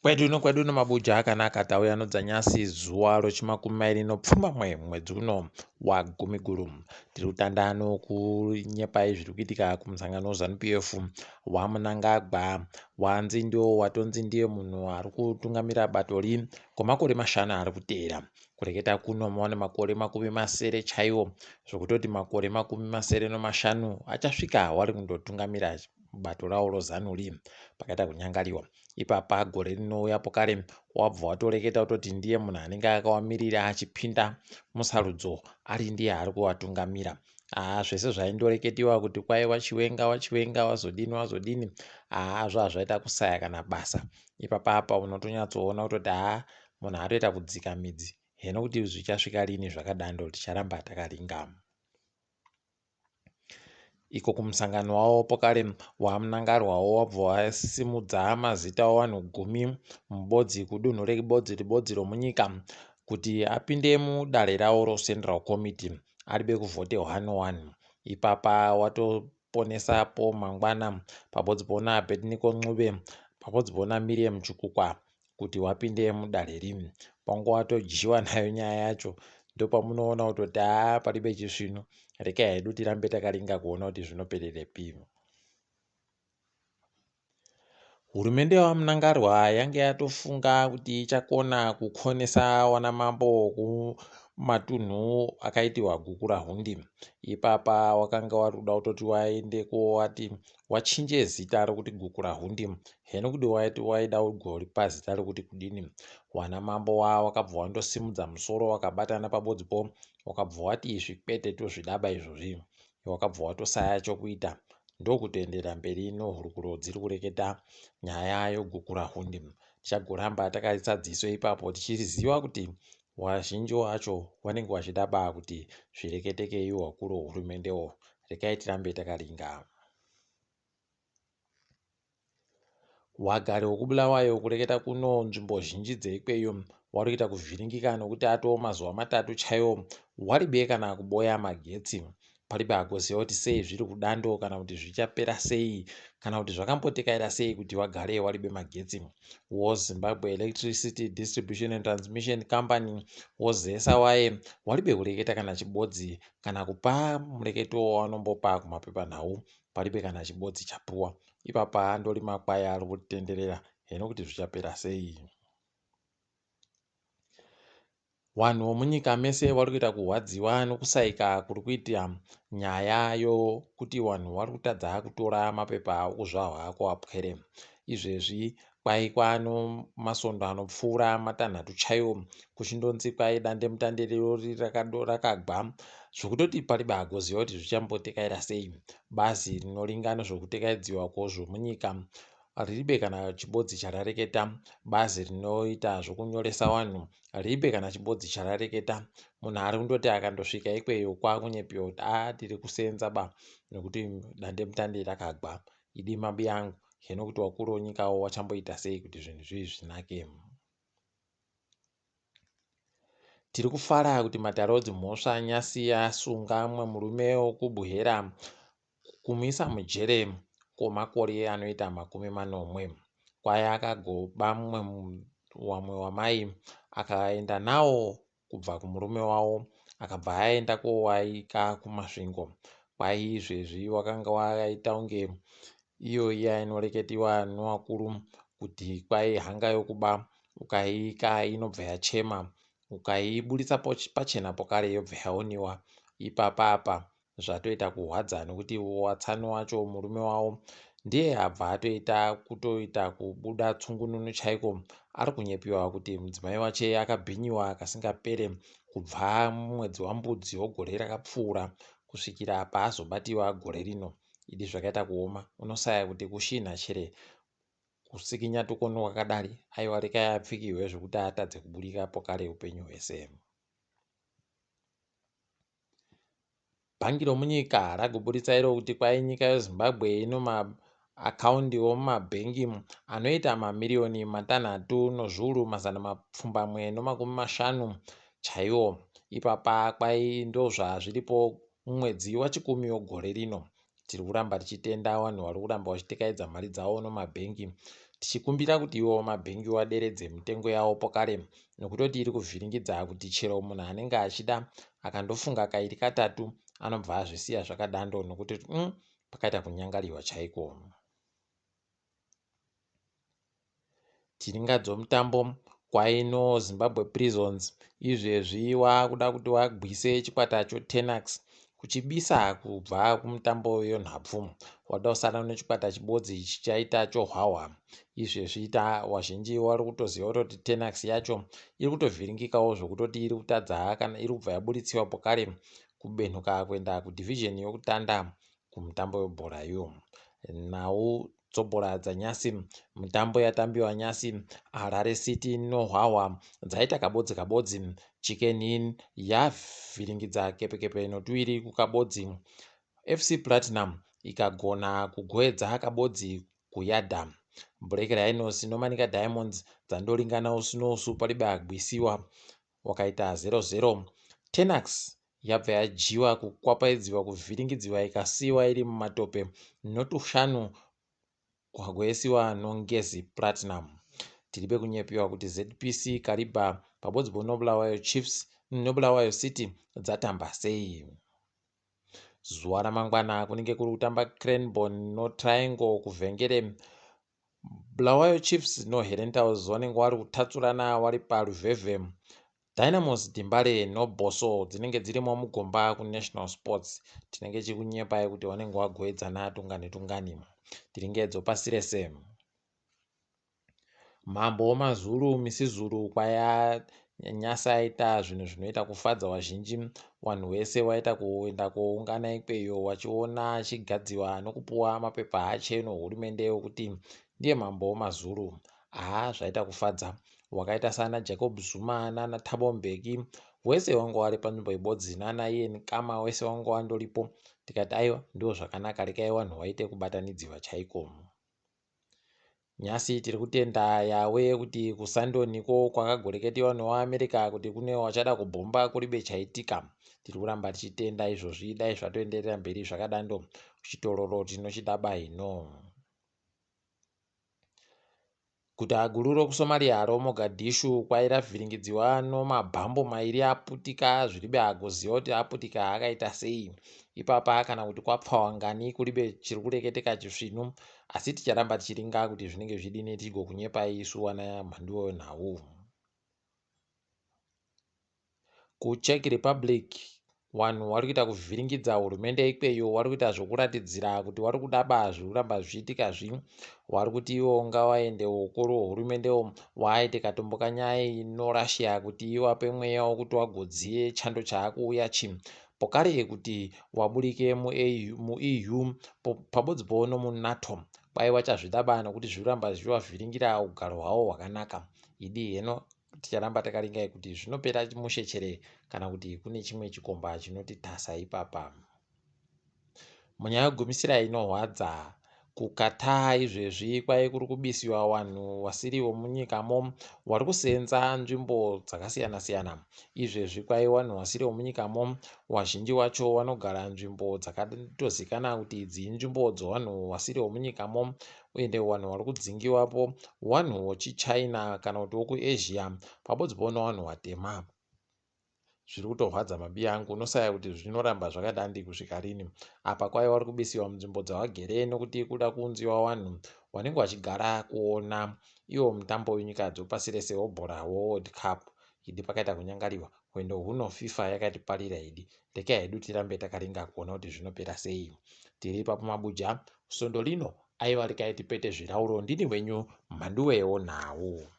Kwedu uno kwedu uno mabuja akanaka tauya nodzanyasi zuva rochimakumi mairi nopfumbamwe mwedzi uno wagumiguru. Tiri kutanda nokunyepai zviri kuitika kumusangano weZanu PF waMnangagwa wanzi ndiwo watonzi ndiye munhu ari kutungamira bato ri kwemakore mashanu ari kuteera. Kureketa kuno maone makore 60 chaiwo zvokutoti makore 65 achasvika wari kundotungamira bato rawo roZanu ri pakaita kunyangariwa. Ipapa gore rinouya pokare wabva watoreketa kutoti ndiye munhu anenge akawamirira achipinda musarudzo ari ndiye ari kuwatungamira. Haa zvese zvaindoreketiwa kuti kwai wachiwenga wachiwenga wazodini wazodini haa zvaa zvaita kusaya kana basa. Ipapa apa unotonyatsoona kutoti haa munhu atoita kudzika midzi heno kuti zvichasvika rini zvakadando ticharamba takaringa. Iko kumusangano wavo pokare waMnangarwawo wabva wasimudza mazita evanhu gumi mubodzi kudunhu rebodzi ribodzi romunyika kuti apinde mudare ravo roCentral Committee aribe kuvhoterwa nowanhu. Ipapa watoponesapo mangwana pabodzi pona Abednico Ncube pabodzi pona Miriam Chikukwa kuti wapinde mudare rimwe wanga watodyiwa nayo nyaya yacho ndopamunoona kutoti haa paribe chisvinu rekai hedu tirambe takaringa kuona kuti zvinopererepi. Hurumende yaVaMnangagwa yange yatofunga kuti ichakona kukonesa wanamambo kumatunhu akaitiwa gukurahundi. Ipapa wakanga wari kuda kutoti waende kowati wachinje zita rokuti Gukurahundi heno kuti waiti waida kugoripa zita rokuti kudini. Wana mambo wa wakabva wandosimudza musoro wakabatana pabodzipo wakabva wati izvi kwete tozvidaba izvozvi. Wakabva watosaya chokuita ndokutoenderera mberi nohurukuro dziri kureketa nyaya yoGukurahundi. Tichagoramba takaisa dziso ipapo tichiziva kuti wazhinji wacho wanenge wachidaba kuti zvireketeke iwo wakuru wehurumendewo. Rekai tirambe takaringa. Wagari wekuBulawayo kureketa kuno nzvimbo zhinji dzeikweyo wari kuita kuvhiringika nokuti atoo mazuva matatu chaiwo waribe kana kuboya magetsi. Paribe agoziva kuti sei zviri kudando kana kuti zvichapera sei kana kuti zvakambotekaira sei kuti wagare waribe magetsi. WoZimbabwe Electricity Distribution and Transmission Company woZESA waye waribe kureketa kana chibodzi kana kupa mureketo wawanombopa kumapepanhau paribe kana chibodzi chapuwa. Ipapa andori makwai ari kutenderera heno kuti zvichapera sei. Wanhu womunyika mese wari kuita kuhwadziwa nokusaika kuri kuita nyaya yokuti wanhu wari kutadza kutora mapepa okuzvahwa kwawapwere. Izvezvi kwai kwaano masondo anopfuura matanhatu chaiwo kuchindonzi kwai dandemutande rori rakagwa zvokutoti paribe agoziva kuti zvichambotekaira sei. Bazi rinoringa nezvokutekaidziwa kwozvomunyika riribe kana chibodzi charareketa. Bazi rinoita zvokunyoresa vanhu riribe kana chibodzi charareketa. Munhu ari kundoti akandosvika ikweyo kwakunyepiwa kuti a tiri kusenza ba nekuti dandemutande rakagwa. Idi mabiyangu heno kuti wakuru wenyikawo wachamboita sei kuti zvinhu zvii zvinake. Tiri kufara kuti matare edzimhosva nyasi asunga mumwe murume wekuBuhera kumuisa mujere kwemakore anoita 70. Kwai akagoba mumwe wamwe wamai akaenda nawo kubva kumurume wavo akabva aenda kowaika kuMasvingo. Kwai izvezvi wakanga waita kunge iyo iya inoreketiwa newakuru kuti kwai hanga yokuba ukaiika inobva yachema ukaiburitsa pachena pokare yobva yaoniwa. Ipapa apa zvatoita kuhwadza nekuti watsano wacho murume wavo ndiye abva atoita kutoita kubuda tsungununu chaiko ari kunyepiwa kuti mudzimai wache akabhinyiwa kasingapere kubva mumwedzi wambudzi wegore rakapfuura kusvikira paazobatiwa gore rino idi zvakaita kuoma unosaya kuti kushinha chere kusikinya tukono kwakadari aiwa rekai apfikihwe zvekuti atadze kuburika pokare upenyu hwese. Bhangi romunyika ragoburitsa iro kuti kwai nyika yeZimbabwe ino maakaundi omumabhengi anoita mamiriyoni matanhatu nozviuru 850 chaiwo. Ipapa kwai ndozvazviripo mumwedzi waChikumi wegore rino. Tiri kuramba tichitenda vanhu vari kuramba vachitekaidza mari dzavo nomabhengi. Tichikumbira kuti iwo mabhengi waderedze mitengo yawo pokare nokutoti iri kuvhiringidza kuti chero munhu anenge achida akandofunga kairi katatu anobva azvisiya zvakadando nokuti pakaita kunyangariwa chaiko. Tiringadzo mutambo kwaino Zimbabwe Prisons izvezvi wakuda kuti wagwise chikwata choTenax kuchibisa kubva kumutambo yonhabvu. Wada kusara nechikwata chibodzi chichaita chohwahwa. Izvezvi ta wazhinji wari kutoziva kutoti Tenax yacho iri kutovhiringikawo zvokutoti iri kutadza kana iri kubva yaburitsiwa pokare kubenhuka kuenda kudivision yokutanda kumutambo webhora iyo. Nhau dzobhora dzanyasi mutambo yatambiwa nyasi Harare City noHwahwa dzaita kabodzi kabodzi Chicken Inn yavhiringidza kepekepe notuiri kukabodzi FC Platinum ikagona kugoedza kabodzi kuYadha Black Rhinos noManica Diamonds dzandoringana usu nousu palibe agwisiwa wakaita 0-0 Tenax yabva yadyiwa kukwapaidziwa kuvhiringidziwa ikasiiwa iri mumatope notushanu kwagoesiwa noNgezi Platinum. Tiri pekunyepiwa kuti ZPC Kariba pabodzi ponoBulawayo Chiefs noBulawayo City dzatamba sei. Zuva ramangwana kunenge kuri kutamba Cranborne noTriangle kuVhengere. Bulawayo Chiefs noHerentals vanenge vari kutatsurana vari paruvhevhe. Dynamos Dembare noBosso dzinenge dzirimo mugomba kuNational Sports. Tinenge tichikunyepai kuti vanenge vagoedzana tungani tungani. Tiringedzo pasi rese. Mambo wemaZulu Misizulu kwaya nyasi aita zvinhu zvinoita kufadza vazhinji. Vanhu vese vaita kuenda koungana ikweyo vachiona achigadziwa nokupuwa mapepa ache nohurumende ekuti ndiye mambo wemaZulu. Haa zvaita kufadza. Wakaita sana Jacob Zuma nana Thabo Mbeki wese wanga wari panzvimbo ibodzi nana Ian Khama wese wanga wandoripo tikati aiwa ndizvo zvakanaka rekai vanhu vaite kubatanidziwa chaiko. Nhasi tiri kutenda Yawe kuti kuSandoniko kwakagoreketiwa newaAmerica kuti kune wachada kubhomba kuribe chaitika. Tiri kuramba tichitenda izvozvi dai zvatoenderera mberi zvakadando. Chitororo tinochida bahino. Guta guru rokuSomalia roMogadishu kwai ravhiringidziwa nomabhambo mairi aputika zviribe agoziva kuti aputika akaita sei ipapa kana kuti kwapfawa ngani kuribe chiri kureketeka chisvinu asi ticharamba tichiringa kuti zvinenge zvidini tigokunyepai isu wana mhanduwe wenhau. KuCzech Republic vanhu vari kuita kuvhiringidza hurumende ikweyo vari kuita zvokuratidzira kuti vari kudaba zviri kuramba zvichiitika zvi vari kuti ivo ngavaende ukuru hurumende waaite katombo kanyai norussia kuti iwape mweya wokuti wagodziye chando chaakuuya chi pokare kuti waburike mueu pabodzi powo nomunato kwai wachazvidaba nokuti zviri kuramba zvichivavhiringira ugaro hwavo hwakanaka idi heno Ticharamba takaringai kuti zvinopera mushe chere kana kuti kune chimwe chikomba chinoti tasa ipapa. Munyaya yekugumisira inorwadza, kuQatar izvezvi kwaive kuri kubisiwa vanhu vasiri vemunyikamo vari kuseenza nzvimbo dzakasiyana siyana. Izvezvi kwaive vanhu vasiri vemunyikamo vazhinji vacho vanogara nzvimbo dzakatozikana kuti idzi inzvimbo dzevanhu vasiri vemunyikamo Ende vanhu vari kudzingiwapo vanhu vochiChina kana kuti vokuAsia pabodzi po nevanhu vatema. Zviri kutorwadza mabiya angu unosaya kuti zvinoramba zvakadandi kusvika rini. Apa kwaiva vari kubisiwa munzvimbo dzavagere nokuti kuda kuunziwa vanhu vanenge vachigara kuona iwo mutambo wenyika dzopasi rese webhora weWorld Cup. Idi pakaita kunyangariwa hwendo huno FIFA yakatiparira idi. Rekai hedu tirambe takaringa kuona kuti zvinopera sei. Tiri ipapo mabuja svondo rino aiwa rekai tipete zvirauro ndini wenyu Mhanduwewo nhau.